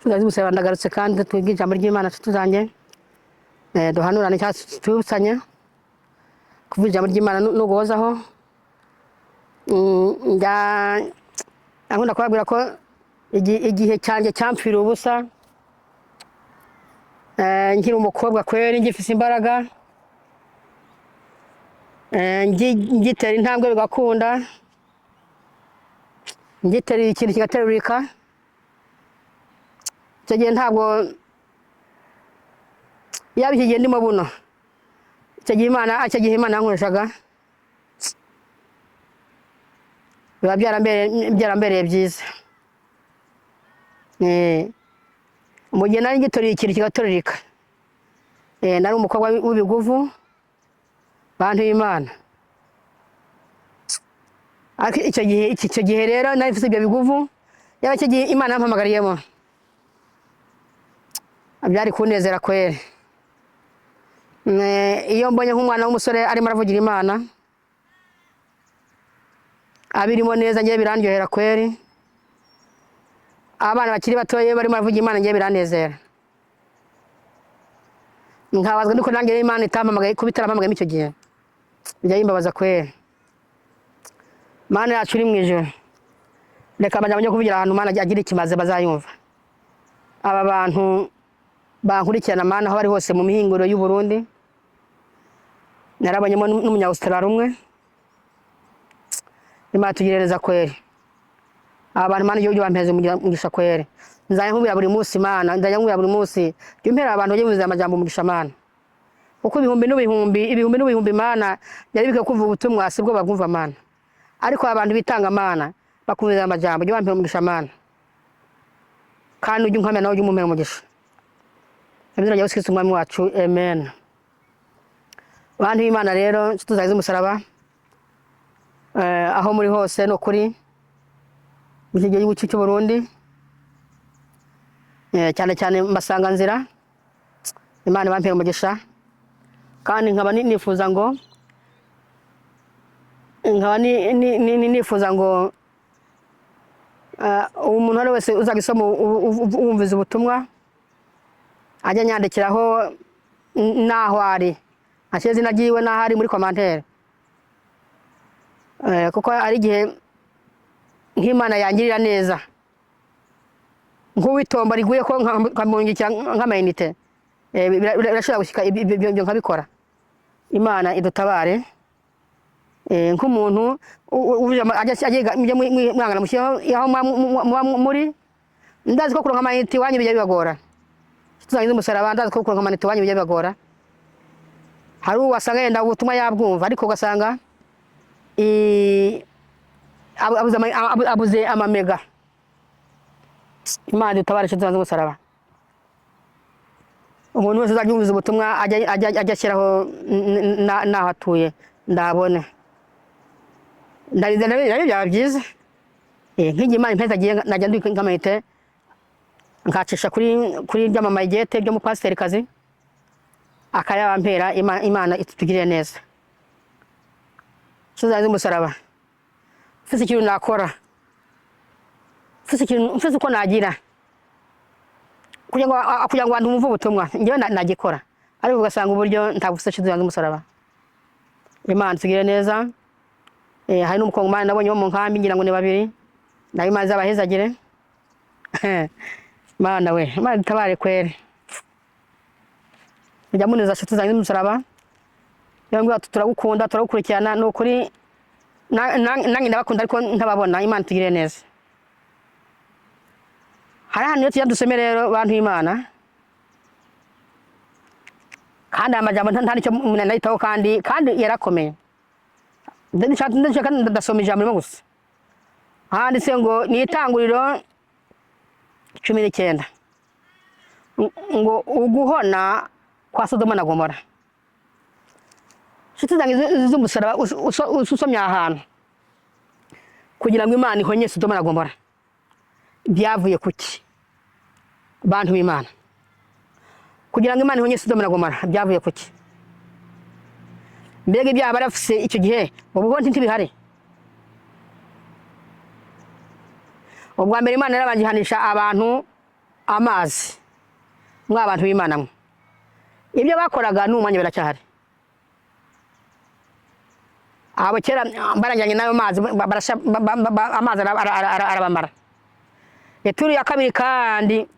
Tuzaze gusaba, ndagarutse kandi twige ijambo ry'Imana, nshuti zanjye. Duhanurane cyangwa twibusanye kuvuga ijambo ry'Imana nuguhozaho. Njya nkunda kubabwira ko igihe cyanjye cyampfira ubusa. Nkiri umukobwa kweri, ngifise imbaraga, ngitera intambwe bigakunda, ngitera ikintu kigaterurika. Icyo gihe ntabwo yaba iki gihe ndimo buno. Icyo gihe Imana yankoreshaga biba byarambereye byiza. Mu gihe nari ngitoreye ikintu kigatorereka, nari umukobwa w'ibiguvu, bantu b'Imana. Ariko icyo gihe rero nari mfite ibyo biguvu, yaba icyo gihe Imana yampamagariyemo, byari kunezera kweri. Iyo mbonye nk'umwana w'umusore arimo aravugira Imana abirimo neza, ngewe birandyohera kweri. Abana bakiri batoya barimo baravuga Imana, ngewe biranezera, nkabazwa nuko nanjye Imana itampamagaye, kuba itarampamagayemo icyo gihe bijya bimbabaza kweri. Mana yacu uri mu ijuru, reka amajambo yo kuvugira ahantu Mana agira ikimaze bazayumva. Aba bantu bankurikirana, Mana, aho bari hose mu mihinguro y'u Burundi, narabonyemo n'umunya-Australia umwe. Imana tugirire neza kweri. Aba bantu, Mana, igihugu bampeze umugisha kweri. Nzajya nkubwira buri munsi, Mana, nzajya nkubwira buri munsi, jya umpera abantu bajye bumviriza amajambo umugisha, Mana, kuko ibihumbi n'ibihumbi, ibihumbi n'ibihumbi, Mana, byari bikwiye kumva ubutumwa, sibwo babwumva, Mana. Ariko abantu bitanga, Mana, bakumviriza amajambo, jya bampera umugisha, Mana, kandi ujye unkamya nawe ujye umumpera umugisha. Mu izina rya Yesu Kristo Umwami wacu, amen. Bantu b'Imana rero, inshuti zanjye z'umusaraba, aho muri hose, ni ukuri mu iki gihugu cy'u Burundi, cyane cyane mbasanganzira, Imana ibampere umugisha. Kandi nkaba nifuza ngo nkaba nifuza ngo umuntu uwo ari we wese uzajya usoma wumviza ubutumwa ajya anyandikiraho n'aho ari, ashyire izina ryiwe n'aho ari muri commentaire. Kuko ari igihe nk'Imana yangirira neza, nk'uwitomba riguye ko nkamungikira nk'amayinite. Birashobora gushyika ibyo nkabikora. Imana idutabare. Nk'umuntu ajya mwangana mushyiraho aho muba muri. Ndazi ko kuronka amayinite iwanyu bijya bibagora. Tuzagize umusaraba, ndazi ko kuronka amayinite iwanyu bijya bibagora. Hari uwo wasanga yenda ubutumwa yabwumva, ariko ugasanga abuze amamega. Imana idutabare, inshuti zanjye z'umusaraba. Umuntu wese uzajya yumviza ubutumwa ajya ashyiraho n'aho atuye, ndabone ndabizi nabyo byaba byiza. Nk'igihe Imana impeza agiye, najya ndika nk'amayinite nkacisha kuri ry'amama igete byo mu pasiteri kazi akayabampera. Imana itugirire neza. Inshuti zanjye z'umusaraba, mfise ikintu nakora, mfise ikintu, mfise uko nagira kugira ngo abantu bumve ubutumwa, njyewe nagikora, ariko ugasanga uburyo ntabwo ufise. Inshuti zanjye z'umusaraba, Imana itugirire neza. Hari n'umukongomani nabonye wo mu nkambi, ngira ngo ni babiri nawe. Imana izabahezagire. Mana we, Imana itabare kweri. Mujya muneza, nshuti zanjye z'umusaraba. Niyo mbwira ati turagukunda, turagukurikirana, ni ukuri nanjye ndabakunda, ariko ntababona. Imana itugirire neza. Hari ahantu iyo tujya dusome rero, bantu b'Imana, kandi aya majambo nta nicyo umuntu anayitaho, kandi yarakomeye. Ndashaka ndasoma ijambo rimwe gusa. Handitse ngo ni Itanguriro 19, ngo uguhona kwa Sodoma na Gomora. Inshuti zanjye z'umusaraba, usomye aha hantu, kugira ngo Imana ihonye Sodoma na Gomora byavuye kuki? Bantu b'Imana, kugira ngo Imana ihonye Sodoma na Gomora byavuye kuki? Mbega ibyaha barafise icyo gihe, ubu ho ntibihari? Ubwa mbere Imana yarabanje ihanisha abantu. Amazi. Mwa bantu b'Imana mwe, ibyo bakoraga n'umwanya biracyahari. Abo kera barajyanye n'ayo mazi, barasha amazi arabamara. Ituru ya kabiri kandi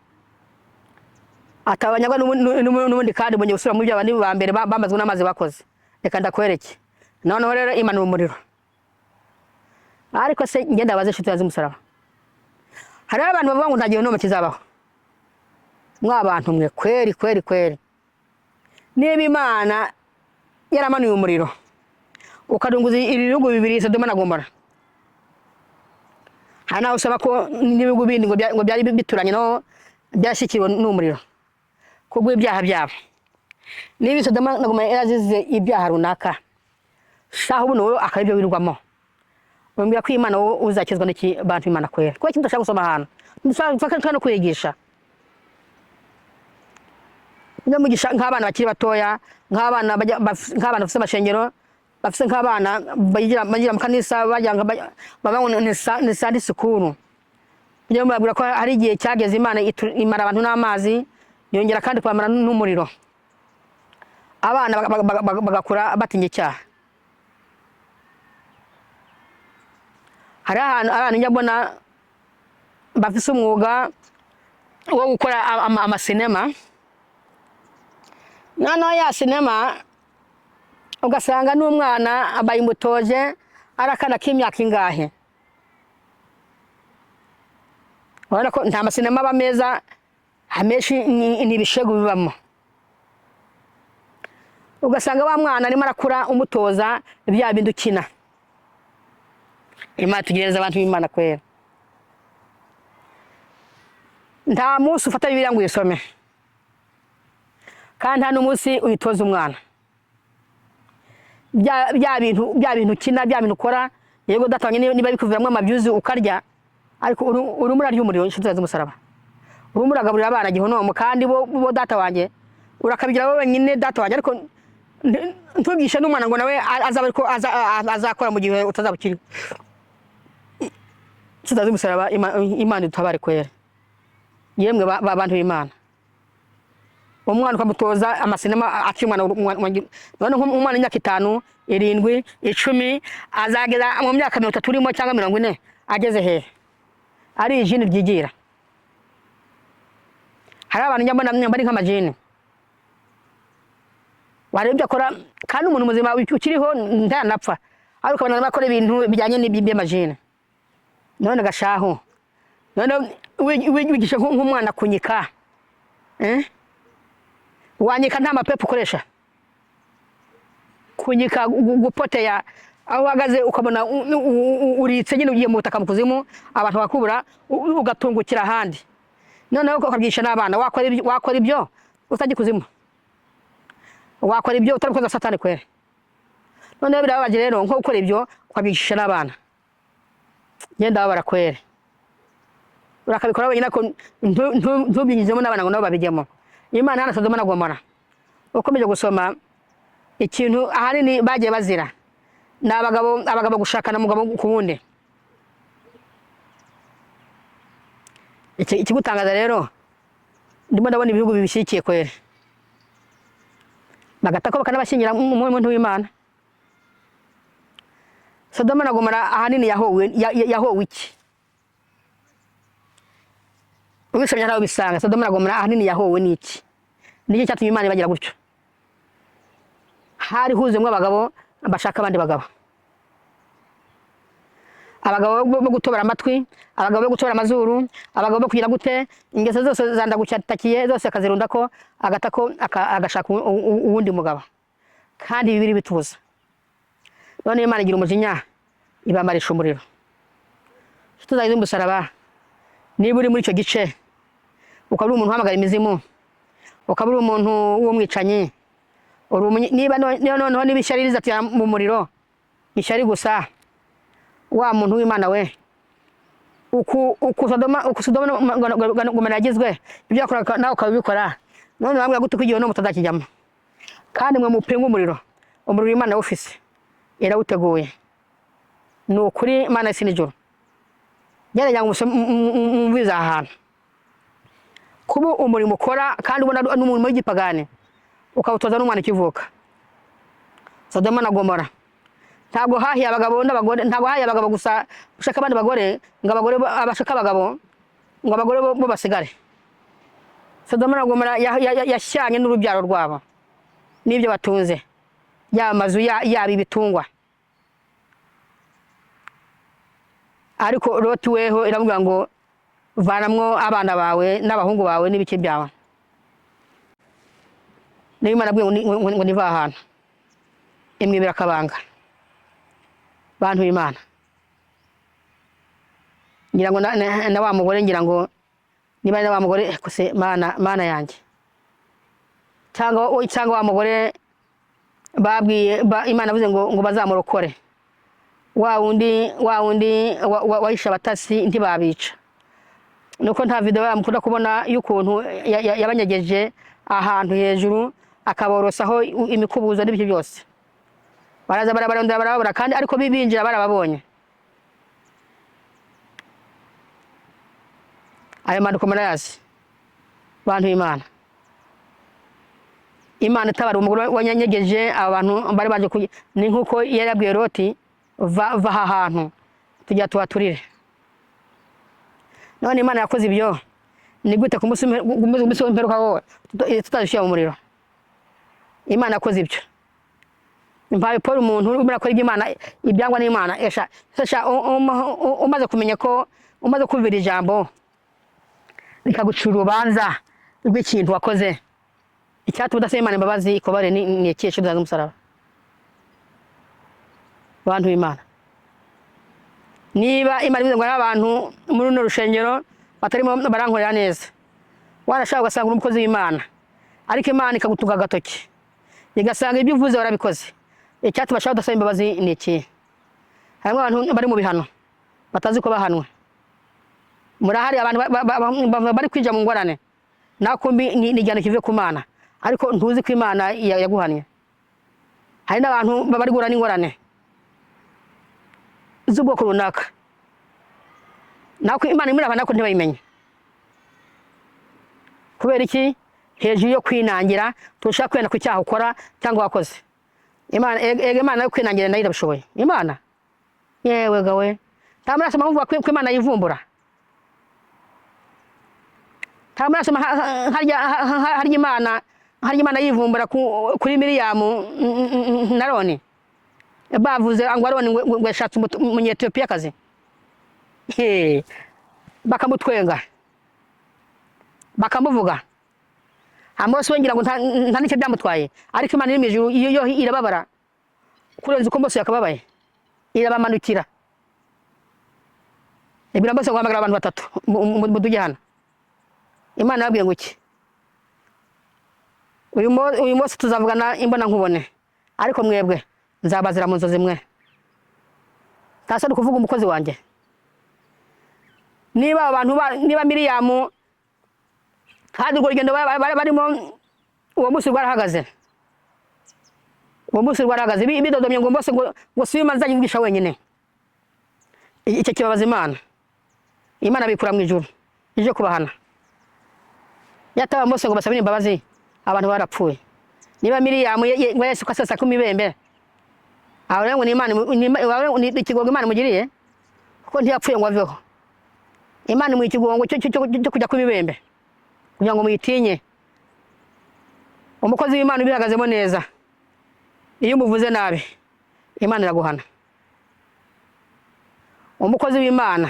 atabanyagwa n'ubundi kandi bongeye gusubira mu byo abandi ba mbere bamazwe n'amazi bakoze. Reka ndakwereke. Noneho rero imanura umuriro. Ariko se ngenda baze, inshuti z'umusaraba, hariho abantu bavuga ngo nta gihombo kizabaho. Mwa bantu mwe, kweri kweri kweri, niba Imana yaramanuye umuriro ukarunguza ibihugu bibiri, Sodoma na Gomora, hari naho usaba ko n'ibihugu bindi ngo byari bituranye no byashyikiriwe n'umuriro kubw'ibyaha byabo. Niba Sodoma na Gomora yarazize ibyaha runaka, shaho ubu wowe akaba ibyo wirwamo, bambwira ko Imana wowe uzakizwa n'iki? Bantu Imana kwera, kuko ikintu udashaka gusoma ahantu dushaka no kwigisha mugisha nk'abana bakiri batoya, nk'abana nk'abana bafite amashengero, bafite nk'abana bagira mu kanisa, bajya baba ngo ni Sunday school. Mujye mubabwira ko hari igihe cyageze Imana imara abantu n'amazi, yongera kandi kubamara n'umuriro. Abana bagakura batinya icyaha. Hari ahantu abana njya mbona bafise umwuga wo gukora amasinema. Noneho ya sinema ugasanga n'umwana bayimutoje ari akana k'imyaka ingahe. Urabona ko nta masinema aba meza, amenshi ni ibishegu bibamo. Ugasanga wa mwana arimo arakura umutoza bya bindi ukina. Imana tugereza abantu b'Imana kwera. Nta munsi ufata Bibiliya ngo uyisome, kandi nta n'umunsi uyitoza umwana. Bya bintu ukina, bya bintu ukora, yego datanye niba bikuviramo amabyuzi ukarya, ariko urimo urarya umuriro. Inshuti z'umusaraba, urimo uragaburira abana gihonomo, kandi bo data wanjye urakabigira wowe wenyine, data wanjye, ariko ntubyishe n'umwana ngo nawe azaba ariko azakora mu gihe utazaba ukiriho. Inshuti z'umusaraba, Imana idutabare kwera. Yemwe bantu b'Imana, umwana ukamutoza amasinema akiri umwana, none nk'umwana w'imyaka 5, 7, 10, azageza mu myaka 30 urimo cyangwa 40 ageze hehe? Ari ijini ryigira. Hari abantu njya mbona bari nk'amajini, wareba ibyo akora, kandi umuntu muzima ukiriho ntanapfa, ariko ukabona arimo akora ibintu bijyanye n'iby'amajini. None gashaho, none wigisha nk'umwana kunyika, eh? Wanyika nta mapepo ukoresha kunyika, gupoteya aho uhagaze, ukabona uritse nyine, ugiye mu butaka mu kuzimu, abantu bakubura, ugatungukira ahandi. Noneho ukabyigisha n'abana. Wakora ibyo utajya ikuzimu? Wakora ibyo utari gukoza Satani kwere? Noneho birababaje rero nko gukora ibyo ukabyigisha n'abana. Ngenda babara kwere, urakabikora wenyine, ariko ntubyinjizemo n'abana ngo nabo babijyemo. Imana hano Sodoma na Gomora, ukomeje gusoma, ikintu ahanini bagiye bazira ni abagabo gushakana umugabo ku wundi. Ikigutangaza rero, ndimo ndabona ibihugu bibishyigikiye kwere, bagatako bakanabashyingira muntu w'Imana. Sodoma na Gomora ahanini yahowe iki? Ubisomye ntaho ubisanga. Sodoma na Gomora ahanini yahowe n'iki? Niki cyatumye Imana ibagira gutyo? Hari huzuyemo abagabo bashaka abandi bagabo, abagabo bo gutobora amatwi, abagabo bo gutobora amazuru, abagabo bo kugira gute, ingeso zose zandagucyatakiye zose akazirunda ko agatako agashaka uwundi mugabo, kandi bibiri bituza. None Imana igira umujinya, ibamarisha umuriro. Tuzagize umusaraba. Niba uri muri icyo gice, ukaba uri umuntu uhamagara imizimu, ukaba uri umuntu w'umwicanyi, niba noneho niba ishyari rizatira mu muriro, ishyari gusa, wa muntu w'Imana we, uku Sodoma na Gomora yagizwe, ibyo yakoraga nawe ukabikora, none bambwira gute ko igihe n'ubu mutazakijyamo? Kandi mwe mupinga umuriro, umuriro Imana awufise irawuteguye. Ni ukuri Imana y'isi n'ijuru, gerageza ngo mwumvize aha hantu. Kuba umurimo ukora kandi ubona ari n'umurimo w'igipagani, ukawutoza n'umwana ukivuka. Sodoma na Gomora ntabwo hahiye abagabo n'abagore, ntabwo hahiye abagabo gusa gushaka abandi bagore, ngo abagore abashaka abagabo, ngo abagore bo basigare. Sodoma na Gomora yashyanye n'urubyaro rwabo n'ibyo batunze, yaba amazu, yaba ibitungwa. Ariko Loti weho iravuga ngo vanamwo abana bawe n'abahungu bawe n'ibiki byawe. Niyo Imana abwiye ngo niva ahantu imwibira akabanga. Bantu b'Imana, ngira ngo na wa mugore, ngira ngo niba ari na wa mugore kose, Mana, Mana yanjye, cyangwa wa mugore babwiye Imana avuze ngo bazamurokore, wa wundi wahishe abatasi ntibabica. Nuko nta video yamukunda kubona y'ukuntu yabanyegeje ahantu hejuru, akaborosaho imikubuzo n'ibyo byose. Baraza barabarondera barababura, kandi ariko bibinjira barababonye. Ayo mandiko murayazi, bantu b'Imana. Imana itabara umugore wanyanyegeje abantu bari baje, ni nkuko yari yabwiye Loti, va aha hantu tujya tuhaturire. None Imana yakoze ibyo, ni gute ku munsi w'imperuka wowe tutazishyira mu muriro? Imana yakoze ibyo. Mpaye Paul, umuntu urimo urakora iby'Imana, ibyangwa n'Imana. Esha esha umaze kumenya ko umaze kumvira ijambo rikagucira urubanza rw'ikintu wakoze, icyatuma udasaba Imana imbabazi ikubare ni ikihe? Cy'uduhaza umusaraba. Bantu b'Imana, niba Imana ivuze ngo hari abantu muri runo rushengero batarimo barankorera neza, warashaka ugasanga uri umukozi w'Imana, ariko Imana ikagutunga agatoki igasanga ibyo uvuze warabikoze, icyatuma ashaka udasaba imbabazi ni ikihe? Harimo abantu bari mu bihano batazi ko bahanwe. Murahari abantu bari kwinjira mu ngorane, nakumbi ni igihano kivuye ku Mana, ariko ntuzi ko Imana yaguhannye. Hari n'abantu bari guhura n'ingorane z'ubwoko runaka, nako Imana imuri nako ntibayimenye. Kubera iki? Hejuru yo kwinangira, turashaka kwenda ku cyaha ukora cyangwa wakoze. Imana ega, Imana yo kwinangira nayo irabishoboye. Imana yewe gawe, nta murasoma muvuga ko Imana yivumbura? Nta murasoma harya Imana yivumbura kuri Miriyamu na Aroni? Bavuze ngo Aroni ngo yashatse Umunyetiyopiyakazi, bakamutwenga, bakamuvuga. Mose we ngira ngo nta n'icyo byamutwaye, ariko Imana iri mu ijuru yo irababara kurenza uko Mose yakababaye, irabamanukira, ibwira Mose ngo hamagara abantu batatu mudujye hano. Imana yababwiye ngo iki? Uyu munsi tuzavugana imbona nkubone, ariko mwebwe nzabazira mu nzozi mwe. Ntasoni kuvuga umukozi wanjye? Niba abantu niba Miriyamu, kandi urwo rugendo barimo uwo munsi rwarahagaze, uwo munsi rwarahagaze, bidodomye ngo Mose ngo si Imana nzajya wenyine. Icyo kibabaza Imana. Imana bikura mu ijuru ije kubahana. Yataba Mose ngo basabire imbabazi, abantu barapfuye. Niba Miriyamu ngo Yesu ko asesa ku mibembe, aho rero ngo ni Imana ni ikigongo Imana imugiriye, kuko ntiyapfuye ngo aveho. Imana imuha ikigongo cyo kujya ku mibembe kugira ngo muyitinye. Umukozi w'Imana ubihagazemo neza, iyo umuvuze nabi Imana iraguhana. Umukozi w'Imana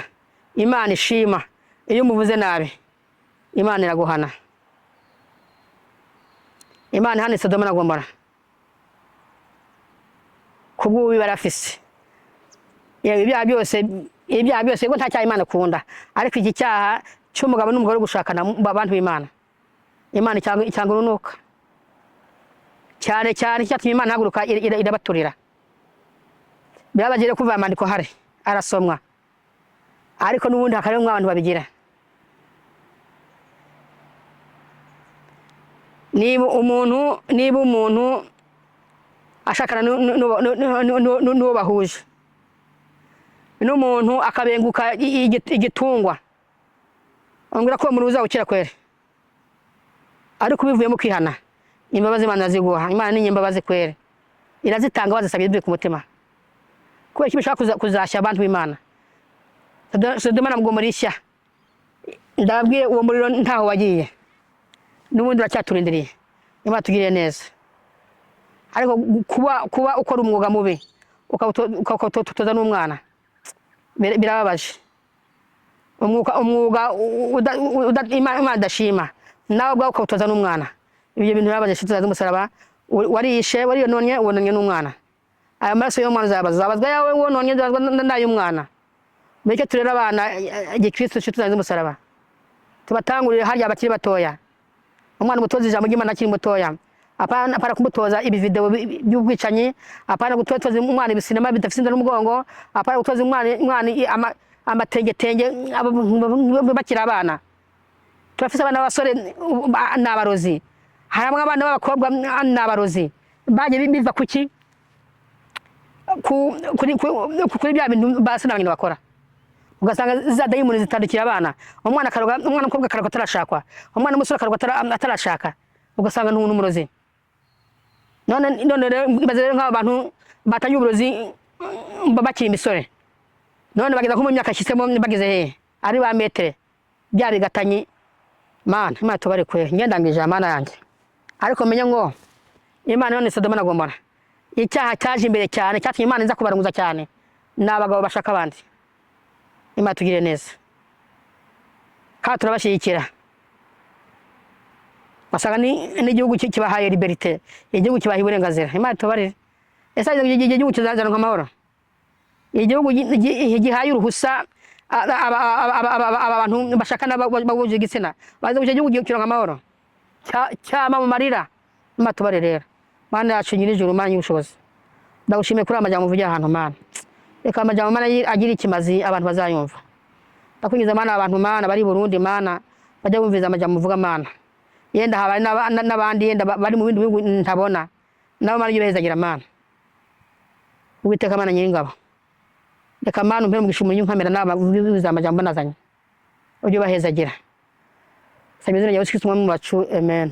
Imana ishima, iyo umuvuze nabi Imana iraguhana. Imana ihana Sodoma na Gomora kubw'ububi barafise. Yewe, ibyaha byose, ibyaha byose, yego, nta cyaha Imana ikunda, ariko iki cyaha cy'umugabo n'umugore gushakana, abantu b'Imana, Imana icyanga urunuka cyane cyane. Icyatumye Imana ihaguruka irabaturira. Birababaje kuva amandiko hari arasomwa, ariko n'ubundi hakaba abantu babigira. Niba umuntu ashakana n'uwo bahuje, n'umuntu akabenguka igitungwa, ambwira ko uwo muntu uzawukira kwere? Ariko ubivuyemo ukihana, imbabazi Imana ziguha. Imana ni imbabazi kwere, irazitanga bazisabye bivuye ku mutima. Kubera ko bishaka kuzashya abantu b'Imana. Sodoma na Gomora ishya, ndababwiye, uwo muriro ntaho wagiye, n'ubundi uracyaturindiriye. Imana tugiriye neza. Ariko kuba ukora umwuga mubi ukawutoza n'umwana, birababaje. Umwuga Imana idashima, nawe ubwawe ukawutoza n'umwana, ibyo bintu birababaje. Inshuti z'umusaraba, warishe, wariyononye, wononye n'umwana. Aya maraso y'umwana uzabazwa, uzabazwa yawe wononye, uzabazwa n'ay'umwana. Mureke turere abana gikristo. Inshuti z'umusaraba, tubatangurire harya bakiri batoya. Umwana umutoza ijambo ry'Imana akiri mutoya, apana kumutoza ibivideo by'ubwicanyi, apana gutoza umwana ibisinema bidafite inda n'umugongo, apana gutoza umwana amatengetenge bakiri abana. Turafise abana b'abasore ni abarozi, harimo abana b'abakobwa ni abarozi. Bagiye biva kuki? Kuri bya bintu ba se na nyina bakora. Ugasanga za dayimoni zitandukira abana. Umwana akaroga, umwana w'umukobwa akaroga atarashakwa, umwana w'umusore akaroga atarashaka, ugasanga ni umurozi. None rero ibaze rero nk'aba bantu batangiye uburozi bakiri imisore, none bageza nko mu myaka ishyitsemo, bageze hehe ari ba metere bya bigatanyi. Mana, Imana tubare kwe. Ngendangije, Mana yanjye. Ariko menye ngo Imana none Sodoma na Gomora, icyaha cyaje imbere cyane cyatumye Imana iza kubarunguza cyane ni abagabo bashaka abandi. Imana tugire neza kandi turabashyigikira. Basanga n'igihugu kibahaye liberté, igihugu kibahaye uburenganzira. Imana tubarire. Ese igihugu kizazana amahoro? Igihugu gihaye uruhusa aba bantu bashakana bahuje igitsina, baza icyo gihugu kironka amahoro? Cyama mu marira. Imana tubare rero. Mana yacu nyir'ijuru, Mana y'ubushobozi, ndagushimiye kuri aya majambo uvugiye ahantu. Mana, reka amajambo, Mana, agire ikimazi abantu bazayumva. Ndakwingiza, Mana, abantu, Mana, bari i Burundi, Mana, bajya bumviza amajambo uvuga. Mana, yenda haba hari n'abandi yenda bari mu bindi bihugu ntabona, nabo, Mana, ujye ubahezagira. Mana, Uwiteka, Mana nyiringabo, reka, Mana, umpere umugisha umunyu nkamera n'aba bibuza amajambo nazanye, ujye ubahezagira. Saba izina rya Yesu Kristo umwami wacu, amen.